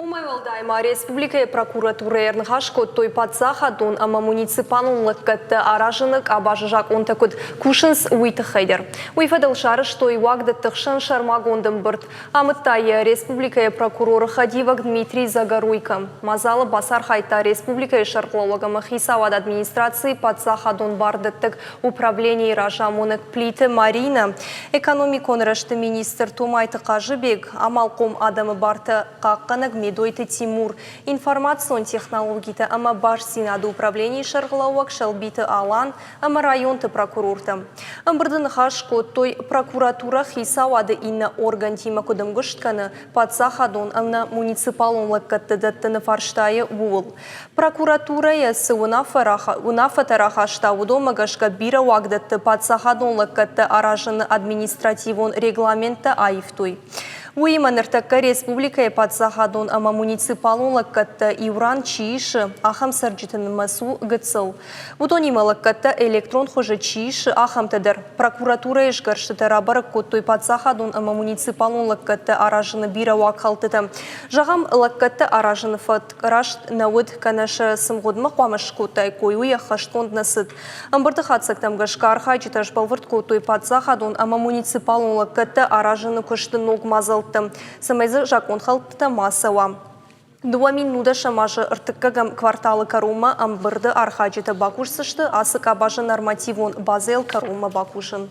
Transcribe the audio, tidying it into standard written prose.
Уымӕй уӕлдай ма республикӕйы прокуратурӕйы ӕрныхас кодтой паддзахадон ӕмӕ муниципалон лӕггӕдтӕ аразыны къабазы закъонтӕ куыд кусынц, уый тыххӕй дӕр. Уый фӕдыл сарӕзтой уагдӕтты хсӕн сӕрмагонд ӕмбырд. Амыдта йӕ республикӕйы прокуроры хӕдивӕг Дмитрий Загоруйко. Мадзалы бацархайдта республикӕйы сӕргълӕууӕг ӕмӕ хицауады администрацийы паддзахадон бардӕттӕг управленийы разамонӕг Плиты Маринӕ, экономикон рӕзты министр Томайты Хъазыбег, амалхъом адӕмы бартӕ хъахъхъӕнӕг Медойты Тимур, информацион технологитӕ ӕмӕ бастдзинады управленийы сӕргълӕууӕг Сӕлбиты Алан ӕмӕ районты прокурортӕ. Ӕмбырды ныхас кодтой, прокуратурӕ хицауады иннӕ оргӕнтимӕ куыд ӕмгуыст кӕны, паддзахадон ӕмӕ муниципалон лӕггӕдты дӕттыны фарстайы, ууыл. Прокуратурӕйӕ цы уынаффӕтӕ рахаста, уыдонмӕ гӕсгӕ бирӕ уагдӕтты паддзахадон лӕггӕдтӕ аразыны административон регламенттӕ аивтой. Уыимӕ ныртӕккӕ республикӕйы паддзахадон ӕмӕ муниципалон лӕггӕдтӕ иу ран чи исы, ахӕм цӕрджыты нымӕц у гыццыл. Уыдонимӕ лӕггӕдтӕ электрон хуызы чи исы, ахӕмтӕ дӕр. Прокуратурӕйы сгӕрстытӕ рабӕрӕг кодтой паддзахадон ӕмӕ муниципалон лӕггӕдтӕ аразыны бирӕ уагхӕлдтытӕ. Зӕгъӕм, лӕггӕдтӕ аразыны фӕтк раст нӕ уыд, кӕнӕ сӕ цы мгъуыдмӕ хъуамӕ скодтаиккой, уый ӕххӕстгонд нӕ цыд. Ӕмбырды хатдзӕгтӕм гӕсгӕ архайджытӕ сбӕлвырд кодтой паддзахадон ӕмӕ муниципалон лӕггӕдтӕ аразыны куысты ног мадзӕлттӕ, цӕмӕй дзы закъонхӕлдтытӕ ма цӕуа. 2010 азы ӕртыккӕгӕм кварталы кӕронмӕ ӕмбырды архайджытӕ бакусдзысты ацы къабазы нормативон базӕйыл кӕронмӕ бакусын.